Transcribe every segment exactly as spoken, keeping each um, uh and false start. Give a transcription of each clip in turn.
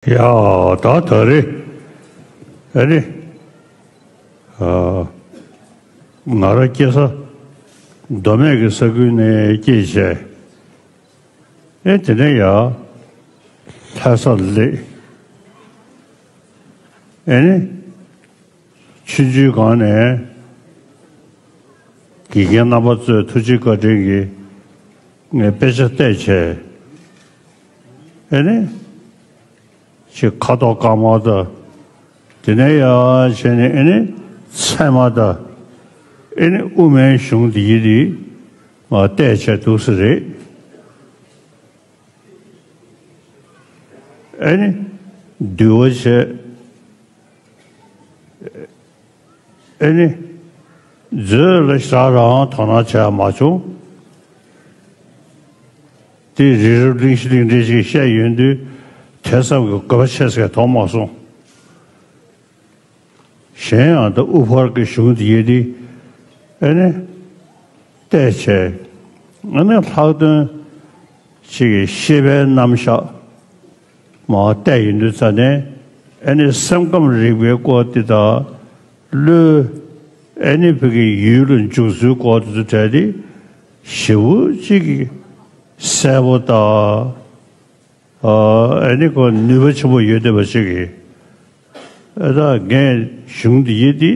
ཡ། ད་ད་རེས་ཨ་ནི་ཨ་ང་རང་སྐྱེས་ས་མདོ་སྨད་ཀྱི་ས་ཁུལ་ནས་སྐྱེས་བྱས། ཨེ་དེ་ནས་ཡ་ལྷ་སར་སླེབས། ཨེ་ནི། ཆུང་ཆུང་སྒང་ནས་དགེ་རྒན་རྣམ་པ་ཚོས་ཐུགས་རྗེ་བཀའ་དྲིན་གྱིས་ངས་དཔེ་ཆ་བལྟས་བྱས། ཨེ་ནི། ཅིག་ཁ་དོག་དཀར་དམར་དང་། དེ་ནས་ཡར་བྱས་ནས་ཨེ་ནི་ཚད་མ་དང་། ཨེ་ནི་དབུ་མའི་གཞུང་འདི་ཡི་འདི་མར་བལྟས་བྱས་འདུག་སེ་རེད། ཨེ་ནི་འདུལ་བ་བྱས། ཨེ་ནི། མཛོད་ལ་ཞེ་དྲག་རང་དོ་སྣང་བྱས་མ་བྱུང་། དེ་རི་རབ་གླིང་བཞི་གླིང་ཕྲན་ཅིག་བཤད་ཡོང་དུས་དེ་ཙམ་གྱི་དགོས་པ་ཆེ་ཟེར་མཐོང་མ་སོང་། གཞན་ཡང་ད་དབུ་ཕར་གྱི་གཞུང་དེ་ཡི་དེ་ཨེ་ནི་བལྟས་བྱས། ཨ་ནི་ལྷག་དོན་ཅིག་གི་ཤེས་པའི་རྣམ་གཞག་མར་བལྟས་ཡོང་དུས་ཙ་ནས། ཨེ་ནི་སེམས་ཁམས་རིག་པའི་སྐོར་དེ་དང་། བློའི་ཨེ་ནི་བོད་ཀྱི་ཡུལ་ལ་འཇུག་ཚུལ་སྐོར་དེ་ཚོ་གྲས་དེ་ཞེ་པོ་ཅིག་གི་གསལ་པོ་དང་། ཨ་ནི་ཁོ་ནུས་པ་ཆེན་པོ་ཡོད་བསྡད་པ་ཅིག་གིས། ཨེ་ད་ངས་གཞུང་འདི་ཡི་འདི་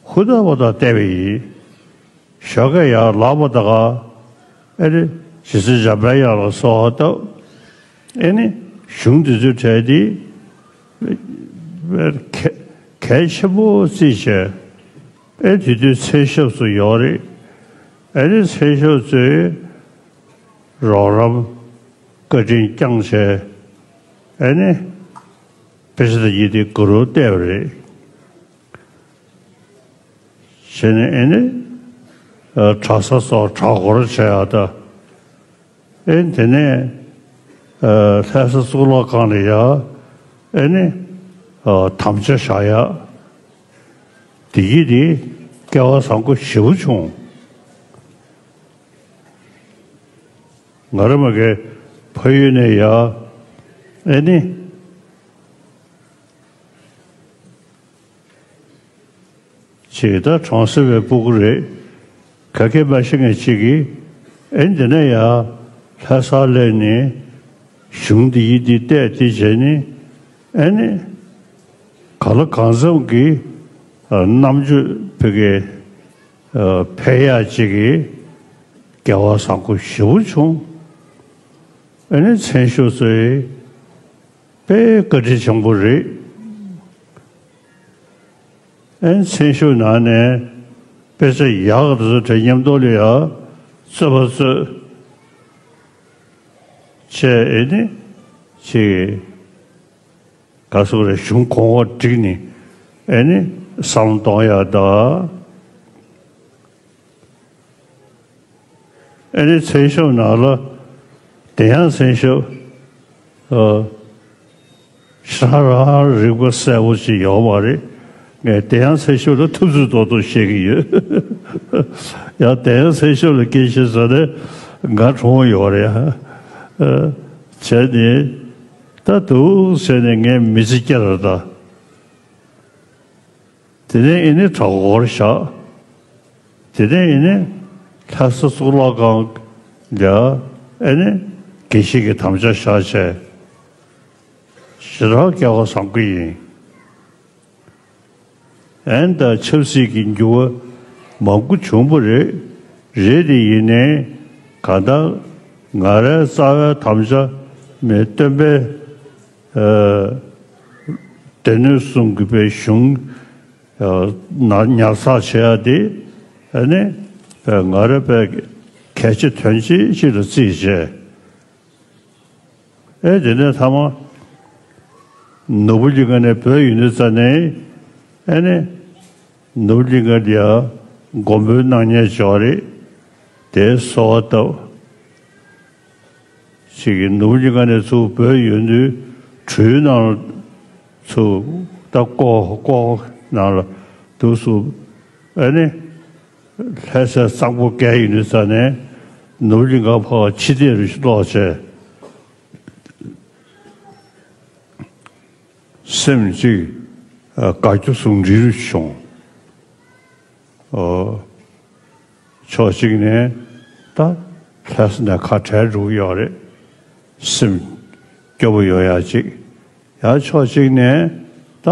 ཧུར་ཐག་པ་དང་བལྟས་པ་ཡིན། ཞོགས་ཀས་ཡར་ལངས་པ་དང་། ཨེ་ནི་ཇི་སྲིད་འཇམ་པའི་དབྱངས་ལ་གསོལ་བ་བཏབ། ཨེ་ནི་གཞུང་འདི་ཚོའི་གྲས་འདི་གལ་གལ་ཆེན་པོ་བརྩིས་བྱས། ཨེ་དེ་དུས་མཚན་ཞབས་སུ་ཡོད་རེད། ཨེ་ནི་མཚན་ཞབས་ཚོས་རོགས་རམ་བཀའ་དྲིན་བསྐྱངས་བྱས། ཨེ་ནི་དཔེ་ཆ་དང་ཡི་དེ་གུ་རུ་བལྟས་པ་རེད། བྱས་ནས་ཨེ་ནི་ཨ་གྲྭ་ས་སོགས་གྲྭ་སྐོར་བྱས་ཡ་ད། ཨེ་དེ་ནས་ཨ་ལྷ་ས་གཙུག་ལག་ཁང་ལ་ཡ་ཨེ་ནི་ཨ་དམ་བཅའ་བཞག་ཡ། དེ་ཡི་དེ་སྐལ་བ་བཟང་པོ་ཞེ་པོ་བྱུང་། ང་རང་མ་གི་ཕ་ཡུལ་ནས་ཡ་ཨེ་ནི། ཅིག་ད་གྲོང་གསེབ་པའི་སྤུ་གུ་རེད། ག་གེ་མ་ཤེས་མཁན་ཅིག་གིས་ཨེ་འདི་ནས་ཡ་ལྷ་སར་སླེབས་ནས་གཞུང་འདི་ཡི་འདི་བལྟས་འདི་བྱས་ནས། ཨེ་ནི་ག་ལ་གང་འཚམ་གྱི་ཨ་རྣམ་དཔྱོད་བོད་ཀྱི་ཨ་འཕེལ་ཡག་ཅིག་གི་སྐལ་བ་བཟང་པོ་ཞེ་པོ་བྱུང་། ཨེ་ནི་མཚན་ཞབས་ཚོས་དཔེ་བཀའ་དྲིན་ཆེན་པོ་རེད། ཨེ་མཚན་ཞབས་ནང་ནས་དཔེ་ཆ་ཡག་དེ་ཚོ་དེ་མཉམ་དུ་ལ་ཡ་རྩོད་པ་རྩོད། བྱས་ཨེ་ནི་ཅིག་ག་སོགས་རེ་གཞུང་གོང་འོག་བསྒྲིགས་ནས་ཨེ་ནི་བསམ་བློ་གཏོང་ཡ་ད། ཨེ་ནི་མཚན་ཞབས་ནང་ལ་དེ་ཡང་མཚན་ཞབས་ཨ་ཧྲ་རང་རིག་པ་གསལ་པོ་ཞིག་ཡོད་མ་རེད། ངས་དེ་ཡང་མཚན་ཞབས་ལ་ཐུབ་ཚོད་ཏོག་ཏོག་བཤད་ཀྱི་ཡོད། ཡང་དེ་ཡང་མཚན་ཞབས་ལ་སྐད་ཆ་ཟ་ནས་ང་གྲོངས་ཡོད་རེད་ཨ། བྱས་ནས་ད་འདུག་ཟེར་ནས་ངས་མི་ཚེ་བསྐྱལ་ར་ད། དེ་ནས་ཨེ་ནི་གྲྭ་སྐོར་བཞག་དེ་ནས་ཨེ་ནི་ལྷ་ས་གཙུག་ལག་ཁང་ལ་ཨེ་ནི་དགེ་བཤེས་ཀྱི་དམ་བཅའ་བཞག་བྱས། ཞེ་དྲག་སྐལ་བ་བཟང་པོ་ཡིན། ཨེ་ནི་ད་ཆབ་སྲིད་ཀྱི་འགྱུར་བ་མང་པོ་བྱུང་བ་རེད། རེད་དེ་ཡིན་ནའི་གང་ལྟར་ང་རའི་རྩ་བའི་དམ་བཅའ་མི་སྟོན་པའི་ཨ་སྡེ་སྣོད་གསུམ་གྱི་པའི་གཞུང་ཨ་ན་ཉར་ཚགས་བྱེད་ཡ་དེ་ཨ་ནི་ཨ་ང་རའི་པའི་གལ་ཆེ་དོན་ཆེ་ཅིག་ལ་བརྩིས་བྱས། ཨེ་དེ་ནས་མཐའ་མ་ནོར་བུ་གླིང་ག་ནས་བྲོས་ཡོང་དུས་ཙ་ནས་ཨེ་ནི། ནོར་བུ་གླིང་ག་ལ་ཡ་མགོན་པོའི་སྣང་བརྙན་ཅིག་ཡོད་རེད། དེར་གསོལ་བ་བཏབ། ཅིག་གིས་ནོར་བུ་གླིང་ག་ནས་ཚུར་བྲོས་ཡོང་དུས་གྲུའི་ནང་ལ་ཚུར་ད་ཀོ་ཀོ་ནང་ལ་འདུག་སུ་ཨ་ནི་ལྷ་སའི་གཙང་པོ་བརྒལ་ཡོང་དུས་ཙ་ནས་ནོར་བུ་གླིང་ག་ཕར་ཕྱི་བལྟས་རུ་ཞིག་ལོག་བྱས། སེམས་གཅིག་དགའ་སྐྱོ་ཟུང་འབྲེལ་བྱུང་། ཕྱོགས་གཅིག་ནས་ད་ལྷ་ས་ནས་ཁ་བྲལ་འགྲོ་གི་ཡོད་རེད། སེམས་སྐྱོ་པོ་ཡོད་ཡ་གཅིག་ཡང་ཕྱོགས་གཅིག་ནས་ད་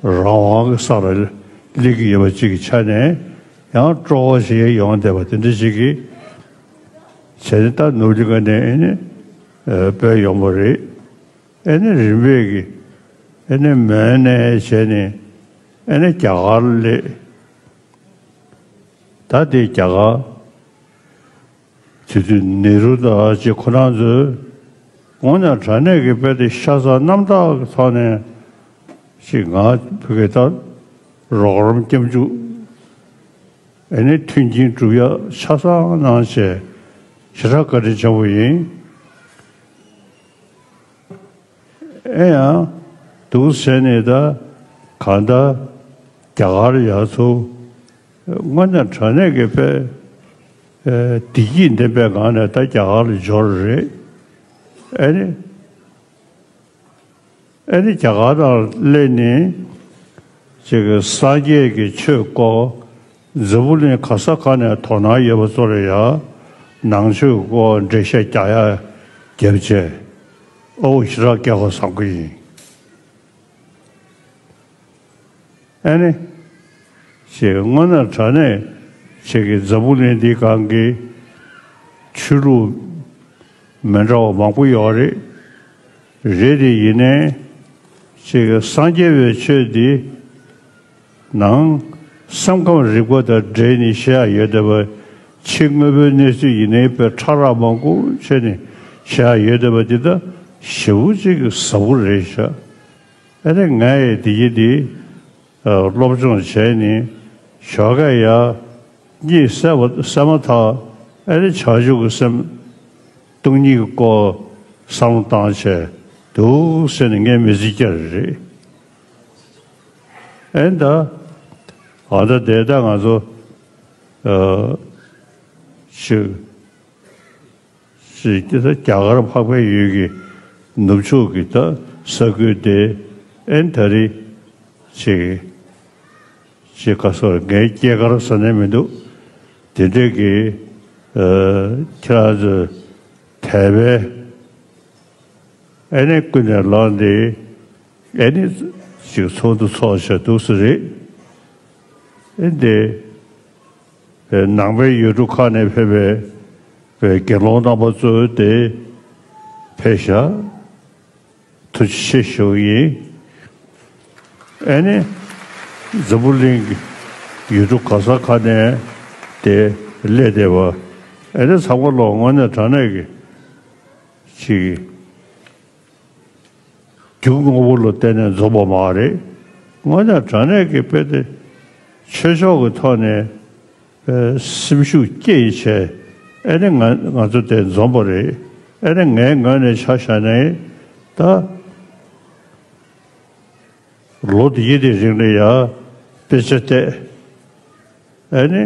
རང་དབང་གི་ས་ལ་སླེབས་ཀྱི་ཡོད་པ་གཅིག་གི་ཆ་ནས་ཡང་སྤྲོ་བ་ཞིག་ཡོང་བསྡད་པ་དེ་འདྲ་ཞིག་གིས་བྱས་ནས་ད་ནུབ་གླིང་ག་ནས་ཨེ་ནི་སྤོས་ཡོང་བ་རེད། ཨེ་ནི་རིམ་པས་ཀྱི་ཨེ་ནི་མོན་ནས་བྱས་ནས་ཨེ་ནི་རྒྱ་གར་སླེབས། ད་དེ་རྒྱ་གར་དེ་དུས་ནེ་རུ་དང་ཅིག་ཁོ་རང་ཚོས་དངོས་གནས་དྲང་གནས་ཀྱི་དཔེ་དེ་ཤ་ཚ་རྣམ་དག་གི་ཐོག་ནས་ཅིག་ང་བོད་སྐད་ད་རོགས་རམ་སྐྱབས་འཇུག་ཨེ་ནི་མཐུན་རྐྱེན་སྒྲུབ་ཡ་ཆ་ཚང་གནང་བྱས་ཞེ་དྲག་བཀའ་དྲིན་ཆེན་པོ་ཡིན། ཨེ་ཡང་འདུག་ཟེར་ནས་ད་གང་ལྟར་རྒྱ་གར་ཡར་ཚུར་དངོས་གནས་དྲང་གནས་ཀྱི་དཔེ་བདེ་སྐྱིད་ལྡན་པའི་ངང་ནས་ད་རྒྱ་གར་ལ་འབྱོར་རེད། ཨེ་ནི་ཨེ་ནི་རྒྱ་གར་ནང་སླེབས་ནས་ཅིག་སངས་རྒྱས་ཀྱི་ཆོས་སྐོར་འཛམ་བུ་གླིང་ག་ས་ག་ནས་དོ་སྣང་ཡོད་པ་ཚོ་ལ་ཡང་ནང་ཆོས་སྐོར་འགྲེལ་བཤད་རྒྱག་ཡ་རྒྱབ་བྱས། ཨོ་ཞེ་དྲག་སྐལ་བ་བཟང་པོ་ཡིན། ཨ་ནི། ཞེས་དངོས་གནས་དྲང་གནས་ཆེ་གི་འཛམ་བུ་གླིང་འདིའི་སྒང་གི་ཆོས་ལུགས་མི་འདྲ་བ་མང་པོ་ཡོད་རེད། རེད་དེ་ཡིན་ནའི་ཆེ་གི་སངས་རྒྱས་པའི་ཆོས་འདི་ནང་སེམས་ཁམས་རིག་པ་དང་འབྲེལ་ནས་བཤད་ཡ་ཡོད་བསྡད་པ། ཕྱི་དངོས་པོའི་གནས་ཚུལ་ཡིན་ནའི་དཔེ་ཕྲ་རགས་མང་པོ་བྱས་ནས་བཤད་ཡ་ཡོད་བསྡད་པ་འདི་ད་ཞེ་པོ་ཅིག་ཟབ་པོ་རེད་ཤག་ཨ་ནི་ངས་དེ་ཡི་དེ་སློབ་སྦྱོང་བྱས་ནས་ཞོགས་ཀས་ཡར་གཉིད་སད་པ་སད་མ་ཐག་ཨ་ནི་བྱང་ཆུབ་ཀྱི་སེམས་སྟོང་ཉིད་ཀྱི་སྐོར་བསམ་བློ་བཏང་བྱས་འདུག་ཟེར་ནས་ངས་མི་ཚེ་བསྐྱལ་རེད། ཨེ་ད་ཨ་ད་དེ་ད་ང་ཚོ་ཨ་ཅིག་ཅིག་ད་རྒྱ་གར་འཕགས་པའི་ཡུལ་གྱི་ནུབ་ཕྱོགས་ཀྱི་ད་ས་ཁུལ་དེ་ཨེ་ད་རེས་ཅིག་ཅིག་ག་སོ་ངའི་སྐྱེས་སྐར་ཟེར་ནས་མི་འདུག་དེ་འདྲས་ཀྱི་ཨ་ཁྱེད་རང་ཚོས་དད་པའི་ཨེ་ནས་ཀུན་ནས་བསླངས་ཏེ་ཨེ་ནི་ཅིག་ཚོགས་འདུ་ཚོགས་བྱས་འདུག་སེ་རེད། ཨེ་འདི་ནང་པའི་ཡུལ་གྲུ་ཁག་ནས་ཕེབས་པའི་དགེ་སློང་རྣམ་པ་ཚོ་དེ་ཕེབས་ཤག་ཐུགས་རྗེ་ཆེ་ཞུ་གི་ཡིན། ཨེ་ནི་འཛམ་བུ་གླིང་གི་ཡུལ་གྲུ་ག་ས་ག་ནས་དེ་སླེབས་བསྡད་པ་ཨེ་ནི་ཚང་མ་ལོ་དངོས་གནས་དྲང་གནས་ཀྱི་ཅིག་རྒྱུ་དངོས་པོ་ལ་བརྟེན་ནས་འཛོམས་པ་མ་རེད། དངོས་གནས་དྲང་གནས་ཀྱི་དཔེ་དེ་ཆོས་ཕྱོགས་ཀྱི་ཐོག་ནས་སེམས་ཤུགས་སྐྱེད་བྱས་ཨེ་ནི་ང་ང་ཚོ་དེ་འཛོམས་པ་རེད། ཨེ་ནི་ངའི་ངོས་ནས་ཆ་བཞག་ནས་ད་ལོ་འདི་ཡི་དེ་རིང་ལ་ཡ་དཔེ་ཆ་བལྟས། ཨ་ནི།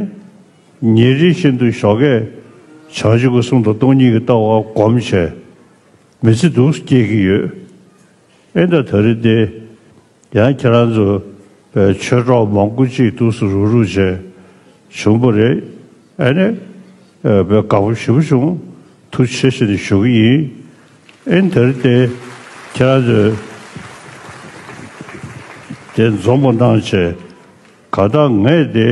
ཉིན་རེ་བཞིན་དུ་ཞོགས་ཀས་བྱང་ཆུབ་ཀྱི་སེམས་དང་སྟོང་ཉིད་ཀྱི་ལྟ་བ་སྒོམ་བྱས། མི་ཚེ་འདུག་སྐྱེལ་གྱི་ཡོད། ཨེ་ད་ད་རེས་དེ་ཡང་ཁྱེད་རང་ཚོ་ཆོས་གྲོགས་མང་པོ་ཅིག་འདུག་སེ་རུག་རུག་བྱས་བྱུང་བ་རེད། ཨ་ནི། དཔེ་དགའ་པོ་ཞེ་པོ་བྱུང་། ཐུགས་རྗེ་ཆེ་ཞེས་ནས་ཞུ་གི་ཡིན། ཨེ་ད་རེས་དེ་ཁྱེད་རང་ཚོས་དེ་འཛོམས་པོ་གནང་བྱས། གང་ལྟར་ངས་དེ་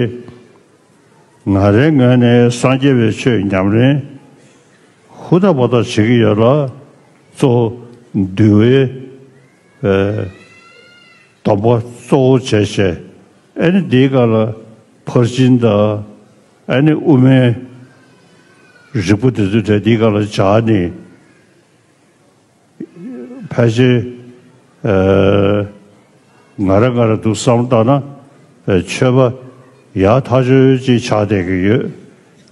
ང་རའི་ངོས་ནས་སངས་རྒྱས་པའི་ཆོས་ཉམས་ལེན་ཧུར་ཐག་འབད་ཐག་བྱེད་ཀྱི་ཡོད་ལ། གཙོ་བོ་འདུལ་བའི་ཨེ་སྡོམ་པ་གཙོ་བོ་བྱས་བྱས། ཨེ་ནི་འདིའི་སྒང་ལ་ཕར་ཕྱིན་དང་ཨེ་ནི་དབུ་མའི་རིགས་པ་དེ་ཚོ་དེ་འདིའི་སྒང་ལ་སྦྱར་ནས། ཕལ་ཆེར་ཨ་ང་རང་ང་རང་འདུག་བསམ་བློ་བཏང་ན་ཨ་ཆོས་པ་ཡག་ཐག་ཆོད་ཅིག་ཆགས་བསྡད་ཀྱི་ཡོད།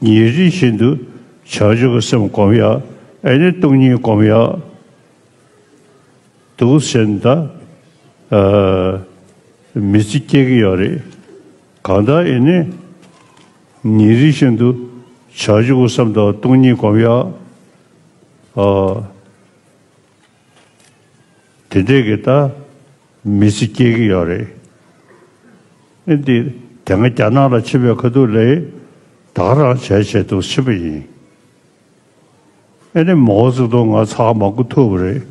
ཉིན་རེ་བཞིན་དུ་བྱང་ཆུབ་ཀྱི་སེམས་སྒོམ་ཡག་ཨེ་ནི་སྟོང་ཉིད་སྒོམ་ཡག་འདུག་ཟེར་ན་ད་ཨ་མི་ཚེ་སྐྱེལ་གྱི་ཡོད་རེད། གང་ལྟར་ཨེ་ནི་ཉིན་རེ་བཞིན་དུ་བྱང་ཆུབ་ཀྱི་སེམས་དང་སྟོང་ཉིད་སྒོམ་ཡག་ཨ། དེ་འདྲས་ཀྱི་ད་ མི་ཚེ་སྐྱེལ་གྱི་ཡོད་རེད། ཨེ་འདི་དེ་སྔ་རྒྱ་ནག་ལ་ཕྱིན་པའི་ཁ་ཐུག་ལ་ད་ག་རང་བྱས་བྱས་འདུག་ཕྱིན་པ་ཡིན། ཨེ་ནི་མའོ་ཙེ་ཏུང་ང་ཚ་མང་པོ་ཐུག་པ་རེད།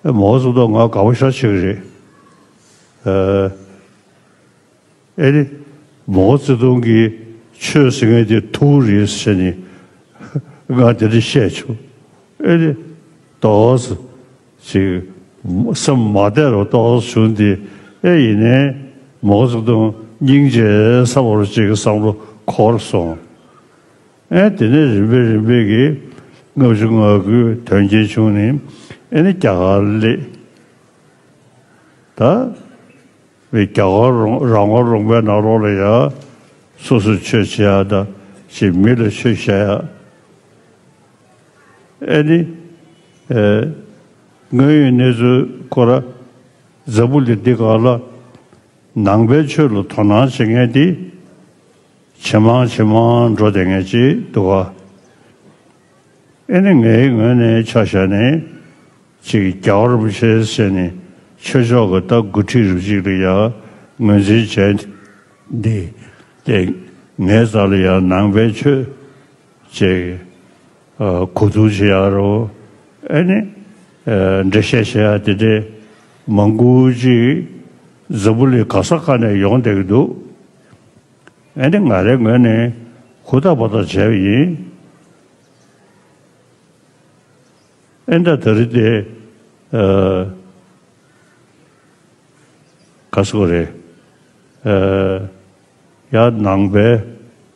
ཨེ་མའོ་ཙེ་ཏུང་ང་དགའ་པོ་ཞེ་དྲག་བྱེད་ཀྱི་རེད། ཨེ་ཨེ་ནི་མའོ་ཙེ་ཏུང་གིས་ཆོས་ཟེར་མཁན་དེ་ཐུག་རེད་ཟེར་ནས་ང་དེ་འདྲ་བཤད་བྱུང་། ཨེ་ནི་ཏོག་ཙམ་ཅིག་སེམས་མ་བདེ་རུ་ཏོག་ཙམ་བྱུང་སྟེ། ཨེ་ཡིན་ནའི་མའོ་ཙེ་ཏུང་སྙིང་རྗེ་ས་བོར་ཅིག་བསམ་བློ་འཁོར་སོང་། ཨེ་དེ་ནས་རིམ་པས་རིམ་པས་ཀྱིས་ལྔ་བཅུ་ང་དགུ་དོན་རྐྱེན་བྱུང་ནས་ཨེ་ནི་རྒྱ་གར་སླེབས། ད་བའི་རྒྱ་གར་རོང་རང་དབང་ལུང་པའི་ནང་ལོགས་ལ་ཡ་སོ་སོས་ཆོས་བྱེད་ཡ་དང་ཅིག་མི་ལ་ཆོས་བཤད་ཡ། ཨེ་ནི་ཨེ་དངོས་ཡོད་གནས་ཚུལ་ཁོ་ར་འཛམ་བུ་གླིང་འདི་སྒང་ལ་ནང་པའི་ཆོས་ལ་དོ་སྣང་བྱེད་མཁན་དེ་ཇེ་མང་ཇེ་མང་འགྲོ་བསྡད་མཁན་ཅིག་འདུག་ག་ཨེ་ནི་ངའི་ངོས་ནས་ཆ་བཞག་ནས་ཅིག་རྒྱལ་བ་རིན་པོ་ཆེ་ཟེར་ནས་ཆོས་ཕྱོགས་ཀྱི་ད་འགོ་ཁྲིད་རུ་གཅིག་ལ་ཡ་ངོས་འཛིན་བྱས་འདི་དེ་ངའི་རྩ་ལ་ཡ་ནང་པའི་ཆོས་ཅིག་གོ་བསྡུར་བྱེད་ཡ་རོ། ཨེ་ནི་འགྲེལ་བཤད་བྱེད་ཡ་དེ་འདྲའི་མང་པོ་ཅིག་འཛམ་བུ་གླིང་ག་ས་ག་ནས་ཡོང་བསྡད་ཀྱི་འདུག་ཨེ་ནི་ང་རའི་ངོས་ནས་ཧུར་ཐག་པ་ཐག་བྱས་པ་ཡིན། ཨེ་ད་ད་རེས་དེ་ཨ་ག་ཟེར་དགོས་རེད། ཨ་ཡ་ནང་པའི་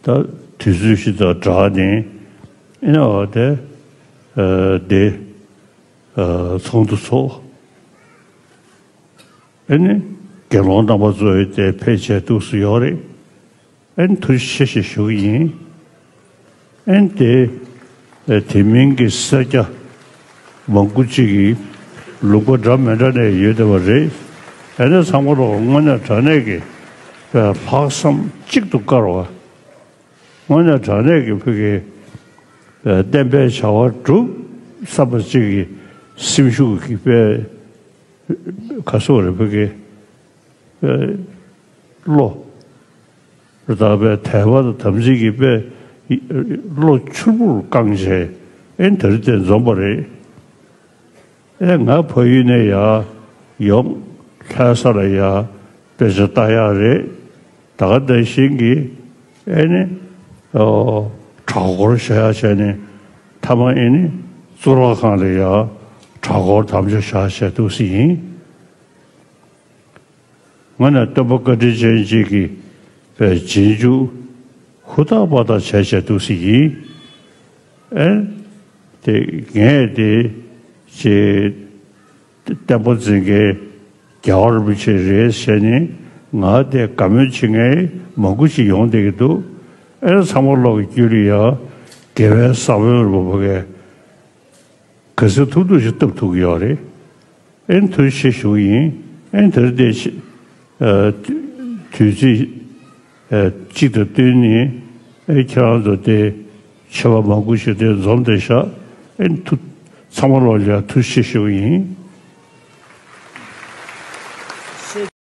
ད་དུས་ཚོད་ཞིག་དང་སྦྲགས་ནས་ཨེ་ནི་འོ་དེ་ཨ་དེ་ཨ་ཚོགས་འདུ་ཚོགས། ཨེ་ནི་དགེ་སློང་རྣམ་པ་ཚོ་ཡོད་དེ་ཕལ་ཆེར་འདུག་སེ་ཡོད་རེད། ཨེ་ནི་ཐུགས་རྗེ་ཆེ་ཞེས་ཞུ་གི་ཡིན། ཨེ་ནི་དེ་དེ་མིན་གྱི་སེར་སྐྱ་མང་པོ་ཅིག་གིས་ལུང་པ་འདྲ་མི་འདྲ་ནས་ཡོད་བསྡད་པ་རེད། ཨེ་ནི་ཚང་མ་ལོག་དངོས་གནས་དྲང་གནས་ཀྱི་ལྷག་བསམ་གཅིག་ཏུ་དཀར་བ། དངོས་གནས་དྲང་གནས་ཀྱི་བོད་ཀྱི་བསྟན་པའི་བྱ་བ་སྒྲུབ་བསམ་པ་གཅིག་གི་སེམས་ཤུགས་ཀྱི་དཔེ་ག་སོགས་རེ་བོད་ཀྱི་བློ་རེ་དག་པའི་དད་པ་དང་དམ་ཚིག་གི་དཔེ་བློ་ཕྱུར་བུར་བསྐངས་བྱས་ཨེ་ནི་དེ་རིང་དེ་འཛོམས་པ་རེད། ཨེ་ང་ཕ་ཡུལ་ནས་ཡར་ཡོང་ལྷ་ས་ལ་ཡར་དཔེ་ཆ་ལྟ་ཡག་རེད། ད་ག་ནང་བཞིན་གྱི་ཨེ་ནི་ཨོ་གྲྭ་སྐོར་བྱ་ཡག་བྱས་ནས་མཐའ་མ་ཨེ་ནི་གཙུག་ལག་ཁང་ལ་ཡར་གྲྭ་སྐོར་དམ་བཅའ་བཞག་བྱས་འདུག་སེ་ཡིན། ང་ནི་སྟོན་པ་བཀའ་དྲིན་ཅན་གཅིག་གི་རྗེས་འཇུག་ཧུར་ཐག་པ་ཐག་བྱས་བྱས་འདུག་སེ་ཡིན། ཨེ་དེ་ངས་དེ་ཅེས་བསྟན་པ་འཛིན་མཁན་རྒྱལ་བ་རིན་པོ་ཆེ་རེད་ཟེར་ནས་ང་དེ་དགའ་མོས་བྱེད་མཁན་མང་པོ་ཞིག་ཡོང་བསྡད་ཀྱི་འདུག་ཨེ་ཚང་མ་ལོག་གི་རྒྱུད་ལ་ཡ་དགེ་བའི་ས་བོན་རུ་བབས་མཁན་ག་ཚོད་ཐུབ་ཐུབ་ཞིག་བཏབ་ཐུབ་ཀྱི་ཡོད་རེད། ཨེ་ཐུགས་རྗེ་ཆེ་ཞུ་གི་ཡིན། ཨེ་དེར་དེ་ཨ་དུས་ཚིགས་ཨ་གཅིག་ཏུ་བསྟུན་ནས་ཨེ་ཁྱེད་རང་ཚོ་དེ་ཆེ་བ་མང་པོ་ཞིག་དེ་འཛོམས་བསྡད་ཤག་ཨེ་ཐུགས་ཚང་མ་ལོག་ལ་ཐུགས་རྗེ་ཆེ་ཞུ་གི་ཡིན།